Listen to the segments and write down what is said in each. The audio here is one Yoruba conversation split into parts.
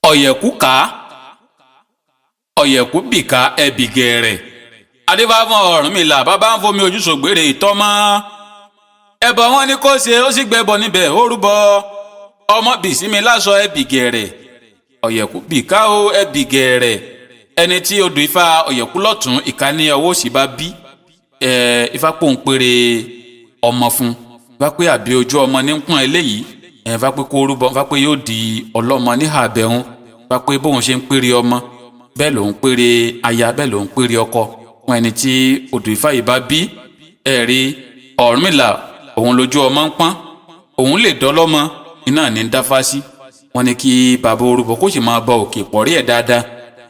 Ọ̀yẹ̀kú ká ọ̀yẹ̀kú bìkà ẹ̀bì gẹ̀rẹ̀ adébáfọ́n Ọ̀rúnmìlà bàbá ń fomi ojú sògbére ìtọ́mọ́ ẹbọ wọn ni kò ṣe, ó sì gbẹbọ níbẹ̀, ó rúbọ ọmọ bìsími láṣọ ẹ̀bì gẹ̀rẹ̀. Ọ̀yẹ̀kú bìkà ó ẹ̀bì gẹ̀rẹ̀. Ẹni tí odò ifá ọ̀yẹ̀kú lọ́tún ìka ní ọwọ́ òsì bá bí ẹ ifá pòǹpere ọmọ fún bá pé àbí ojú ọmọ ní pọ́n eléyìí ẹ bá pé kó rúbọ, bá pé yóò di ọlọ́mọ níhà abẹ́hùn, bá pé bóun ṣe ń péré ọmọ bẹ́ẹ̀ lòun péré aya, bẹ́ẹ̀ lòun péré ọkọ fún ẹni tí odò ifá yìí bá bí. Ẹ̀rí Ọ̀rúnmìlà òun lójú ọmọ ń pọ́n, òun lè dọ́lọ́mọ iná ní ń dáfá sí. Wọn ní kí bàbá orúbọ kó sì máa bọ òkè pọ̀rí ẹ̀ dáadáa.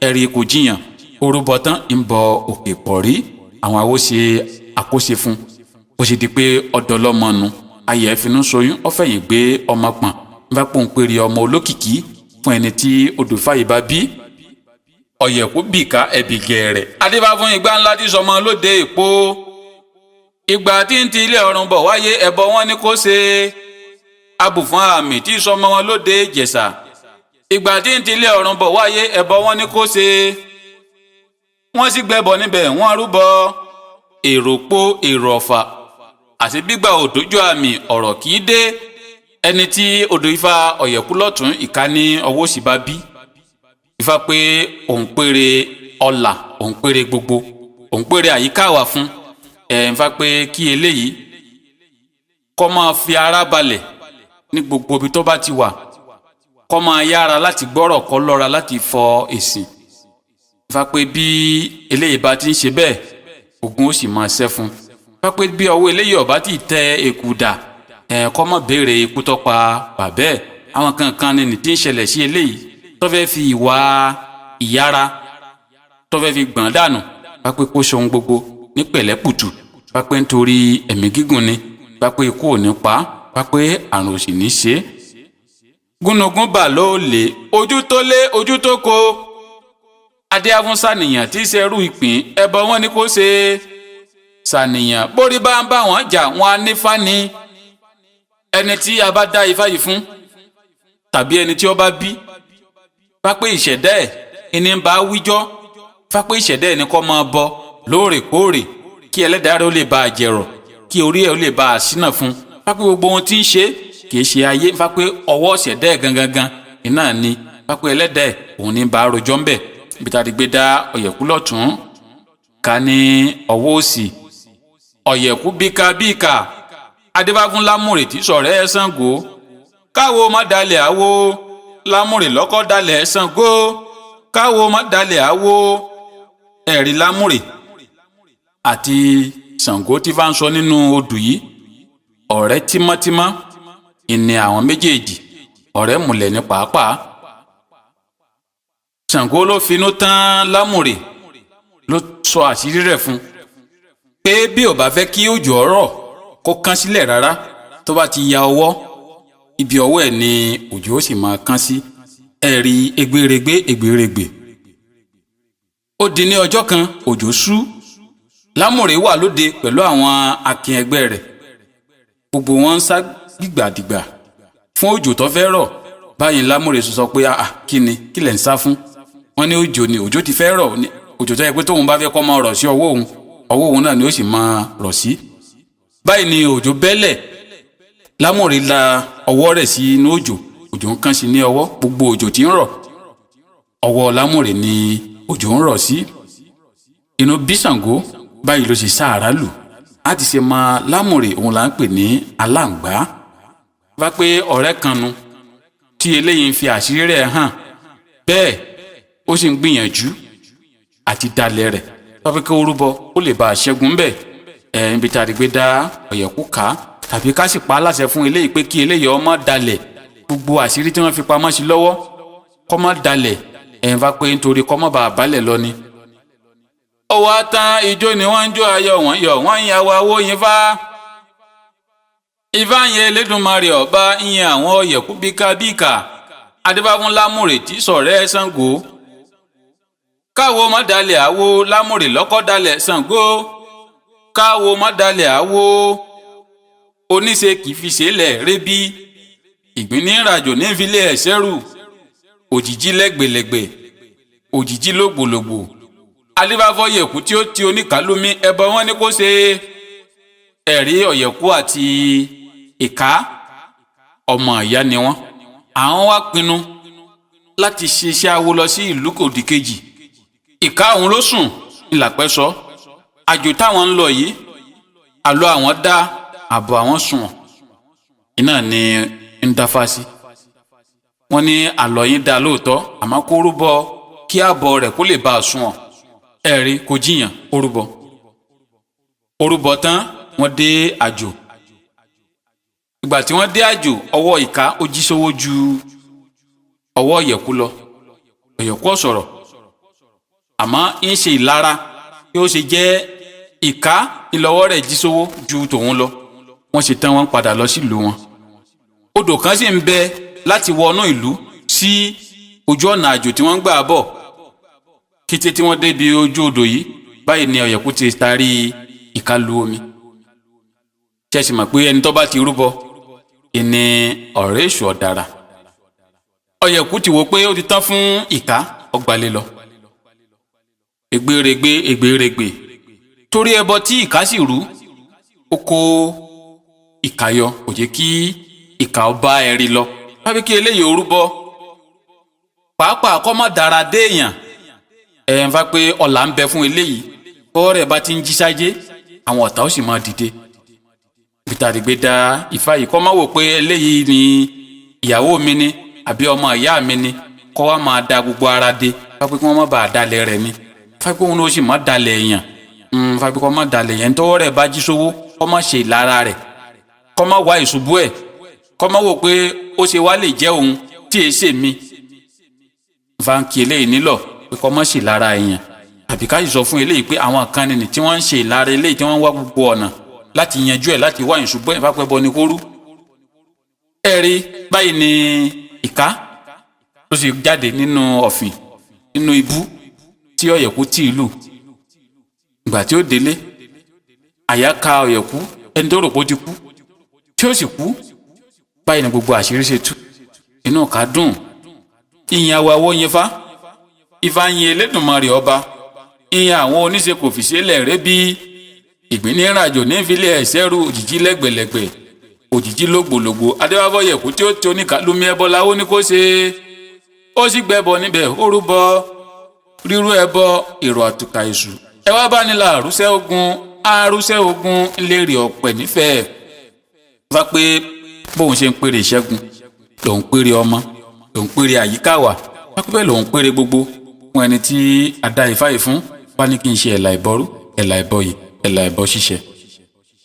Ẹ̀rí kò jiyàn, orúbọ tán ń bọ òkè pọ̀rí, àwọn àwo ṣe àkóṣe fún ó sì di pé ọ̀dọ́lọ́mọ nu ayẹ̀ ìfinú soyún, ó fẹ̀yìn gbé ọmọ pọ̀n bá pòun péré ọmọ olókìkí fún ẹni tí odò ifá yìí bá bí. Ọ̀yẹ̀kú bìkà ẹ̀bì gẹ̀rẹ̀ adébá fún igbá ńlá tí sọmọ lóde èpo ìgbà tí ń ti ilé ọ̀run bọ̀ wáyé, ẹbọ wọn ni kò ṣe abùfún àmì tí sọmọ wọn lóde Ìjẹ̀ṣà. Ìgbà tí ń ti ilé ọ̀run bọ̀ wáyé, ẹbọ wọn ni kò ṣe, wọ́n sì gbẹ́bọ níbẹ̀, wọ́n rúbọ èrò po èrò ọ̀fà àti gbígbà òdójú àmì ọ̀rọ̀ kì í dé. Ẹni tí odò ifá ọ̀yẹ̀kú lọ́tún ìka ní ọwọ́ òsì bá bí, ifá pé òun péré ọlà, òun péré gbogbo, òun péré àyíká wà fún ẹ̀ ń fa pé kí eléyìí kó máa fi ara balẹ̀ ní gbogbo ibi tó bá ti wà, kó máa yára láti gbọ́rọ̀, kó lọ́ra láti fọ èsì. Ifá pé bí eléyìí bá ti ń ṣe bẹ́ẹ̀, ogun ó sì máa ṣẹ́ fún. Ifá pé bí ọwọ́ eléyìí ọba ti tẹ èkú dà ẹ̀, kó má béèrè ikú tó pa bàbẹ́ ẹ̀. Àwọn kankan ni tí ń ṣẹlẹ̀ sí eléyìí tó fẹ́ fi ìwà ìyára tó fẹ́ fi gbọ̀n dànù. Ifá pé kó ṣohun gbogbo ní pẹ̀lẹ́pùtù. Ifá pé nítorí ẹ̀mí gígùn ni, Ifá pé ikú ò ní pa á, Ifá pé àrùn ò sì ní ṣe é. Gúnugún bà ló lè ojú tó lé ojú tó ko adéhàfún sànìyàn tí í ṣerú ìpín, ẹbọ wọn ni kò ṣe sànìyàn bórí bá ń bá wọn jà, wọn á nífà ní. Ẹni tí a bá dá ifá yìí fún tàbí ẹni tí ó bá bí, fápé ìṣẹ̀dá ẹ̀ ẹni ń bá wíjọ́, fápé ìṣẹ̀dá ẹ̀ ní kó máa bọ lóòrèkóòrè kí ẹlẹ́dàá rẹ̀ ó lè bá a jẹ̀rọ̀, kí orí ẹ̀ ó lè bá a ṣínà fún. Fápé gbogbo ohun tí ń ṣe kì í ṣe ayé, fápé ọwọ́ ìṣẹ̀dá ẹ̀ gangan iná ni, fápé ẹlẹ́dàá ẹ̀ òun ní bá a rojọ́ ń bẹ̀. Ibi tá a ti gbé dá ọ̀yẹ̀kú lọ́tún ká ní ọwọ́ òsì ọ̀yẹ̀kú bíkà bíkà adébáfún lámùrè tí sọ̀rẹ́ ẹ̀ Ṣàngó káwo má dalẹ̀ àwo lámùrè lọ́kọ́ dalẹ̀ Ṣàngó káwo má dalẹ̀ àwo. Ẹ̀rí lámùrè àti Ṣàngó tí bá ń sọ nínú odù yìí, ọ̀rẹ́ tímọ́tímọ́ ìní àwọn méjèèjì, ọ̀rẹ́ mùlẹ̀ ní pàápàá. Ṣàngó ló finú tán lámùrè, ló sọ àṣírí rẹ̀ fún pé bí ò bá fẹ́ kí òjò ọ̀rọ̀ kó kán sílẹ̀ rárá, tó bá ti ya ọwọ́, ibi ọwọ́ ẹ̀ ni òjò ó sì máa kán sí. Ẹ̀rí egbèrègbè egbèrègbè. Ó di ní ọjọ́ kan, òjò ṣú. Lámùrè wà lóde pẹ̀lú àwọn akin ẹgbẹ́ rẹ̀, gbogbo wọn ń sá gbìgbàdìgbà fún òjò tó fẹ́ rọ̀. Báyìí Lámùrè sọ pé àà, kí ni kí lẹ̀ ń sá fún? Wọn ní òjò ni, òjò ti fẹ́ rọ̀ ni, òjò tó yẹ pé tóun bá fẹ́ kó máa rọ̀ sí ọwọ́ òun, ọwọ́ òun náà ni ó sì máa rọ̀ sí. Báyìí ni òjò bẹ́lẹ̀. Lámùrè la ọwọ́ rẹ̀ sí inú òjò, òjò ń kán sí ní ọwọ́. Gbogbo òjò tí ń rọ̀, ọwọ́ Lámùrè ni òjò ń rọ̀ sí. Inú bí Ṣàngó, báyìí ló ṣe sáàrà lù á ti ṣe mọ Lámùrè, òun là ń pè ní aláǹgbá. Bá pé ọ̀rẹ́ kan nu tí eléyìí ń fi àṣírí rẹ̀ hàn bẹ́ẹ̀, ó sì ń gbìyànjú àti dalẹ̀ rẹ̀, bá pé kí ó rúbọ ó lè bá a ṣẹ́gun bẹ́ẹ̀. Ẹ̀ níbi tá a ti gbé dá ọ̀yẹ̀kú ká tàbí ká sì pa á láṣẹ fún eléyìí pé kí eléyìí ọmọ dalẹ̀, gbogbo àṣírí tí wọ́n fi pamọ́ sí lọ́wọ́ kó má dalẹ̀. Ẹ̀ ń fa pé nítorí kó má bàa balẹ̀ lọ ni. Ọwọ́ atan ijó ni wọ́n ń jó, ayọ̀ wọ́n yọ̀, wọ́n ń yàwó awó yin fá. Ifá yẹn Elédùmarè ọba ìyẹn àwọn ọ̀yẹ̀kú bíkàbíkà adébáfún lámùrè tí sọ̀rẹ́ Ṣàngó káwo má dalẹ̀ àwo lámùrè lọ́kọ́ dalẹ̀ Ṣàngó káwo má dalẹ̀ àwo. Oníṣe kì í fi ṣe lẹ̀ rébí ìgbín ní ìrìnàjò ní ìfilé ẹ̀ṣẹ́ rù. Òjìjí lẹ́gbẹ̀lẹ́gbẹ̀, òjìjí lògbòlògbò. Adébáfọ́ yẹ̀kú tí ó ti oníkàlùmí, ẹbọ wọn ní kó ṣe. Ẹ̀rí ọ̀yẹ̀kú àti ìka ọmọ ìyá ni wọ́n. Àwọn wá pinnu láti ṣe iṣẹ́ awo lọ sí ìlú kòdì kejì. Ìka òun ló sùn ńlápẹ́ sọ àjò táwọn ń lọ yìí, àlọ́ àwọn dá àbọ̀ àwọn sùn iná ni ń dáfá sí. Wọ́n ní àlọ́ yín dá lóòótọ́, àmọ́ kó rúbọ kí àbọ̀ rẹ̀ kó lè bá a sùn ọ̀. Ẹ̀rí kò jiyàn, ó rúbọ. Ó rúbọ tán, wọ́n dé àjò. Ìgbà tí wọ́n dé àjò, ọwọ́ ìka ó jí sówó ju ọwọ́ ọ̀yẹ̀kú lọ. Ọ̀yẹ̀kú ọ̀sọ̀rọ̀, àmọ́ ń ṣe ìlara bí ó ṣe jẹ́ ìka ìlọ́wọ́ rẹ̀ jí sówó ju tòun lọ. Wọ́n ṣe tán, wọ́n padà lọ sílùú wọn. Odò kan sì ń bẹ láti wọnú ìlú sí ojú ọ̀nà àjò tí wọ́n ń gbà bọ̀. Kété tí wọ́n débi ojú odò yìí báyìí ni ọ̀yẹ̀kú ti tarí ìka lu omi. Ṣe sì mọ̀ pé ẹni tó bá ti rúbọ ìní ọ̀rẹ́ èṣù ọ̀dàrà. Ọ̀yẹ̀kú ti wò pé ó ti tán fún ìka, ọgbàlè lọ. Ègbèrègbè ègbèrègbè torí ẹbọ tí ìka sì rú, ó kó ìka yọ, kò jẹ́ kí ìka ọba ẹ̀rí lọ. Wábí kí eléyìí orúbọ pàápàá kọ́ má dára dé èèyàn. Ẹ̀ ń fa pé ọ̀là ń bẹ fún eléyìí, bọ́ọ̀rẹ́ rẹ̀ bá ti ń jí sáyé, àwọn ọ̀tá ó sì máa dìde. Peter àdìgbé da Ifá yìí, kọ́ má wò pé eléyìí ni ìyàwó mi ni àbí ọmọ ìyá mi ni, kọ́ wa máa da gbogbo ara dé fápẹ́ kí wọ́n má bàa dalẹ̀ rẹ̀ ni, fápẹ́ òun ló sì má dalẹ̀ èèyàn, fápẹ́ kọ́ má dalẹ̀ èèyàn. Tọ́wọ́ rẹ̀ bá jí sówó, kọ́ má ṣe ìlara rẹ̀, kọ́ má wá ìṣubú ẹ̀, kọ́ má wò pé ó ṣe wá lè jẹ́ òun tí èé ṣe mi. Fáńkì eléyìí nílọ̀ pé kọ́ má ṣe ìlara èèyàn, àbí ká sì sọ fún eléyìí pé àwọn kan nìyí tí wọ́n ń ṣe ìlara eléyìí, tí wọ́n ń wá gbogbo ọ̀nà láti yanjú ẹ̀, láti wá ìṣubú ẹ̀, fápẹ́ bọ ni kó rú. Ẹ rí báyìí ni ìka tó sì jáde nínú ọ̀fìn, nínú ibú tí ọ̀yẹ̀kú tì í lù. Ìgbà tí ó délé, àyà ka ọ̀yẹ̀kú, ẹni tó rò pé ó ti kú tí ó sì kú. Báyìí ni gbogbo àṣírí ṣe tú. Inú ká dùn, ìyìn àwọ̀ àwọ̀ yẹn fa Ifá yin Elédùmarè ọba, ìyìn àwọn oníṣe kò fi sílẹ̀ rẹ́ bí ìgbín ní ìrìnàjò ní ìfilẹ̀ ẹ̀sẹ̀ rú. Òjìjí lẹ́gbẹ̀lẹ́gbẹ̀, òjìjí lógbòlógbò. Adébábọ̀yẹ̀kú tí ó ti oníkàlùmí ẹbọ làwọn ní kó ṣe, ó sì gbẹbọ níbẹ̀, ó rúbọ rírú ẹbọ èrò àtùkà èṣù. Ẹ wá bá nílà àrúṣẹ́ ogun, àrúṣẹ́ ogun léèrè ọ̀pẹ nífẹ̀ẹ́. Bá pé bóun ṣe ń pèrè ìṣẹ́gun lòun pèrè ọmọ, lòun pèrè àyíká wà pápẹ́, lòun pèrè gbogbo fún ẹni tí a dá Ifá yìí fún. Bá ní kí n ṣe ẹ̀là ìbọrú, ẹ̀là ìbọyè, ẹ̀là ìbọ ṣíṣe.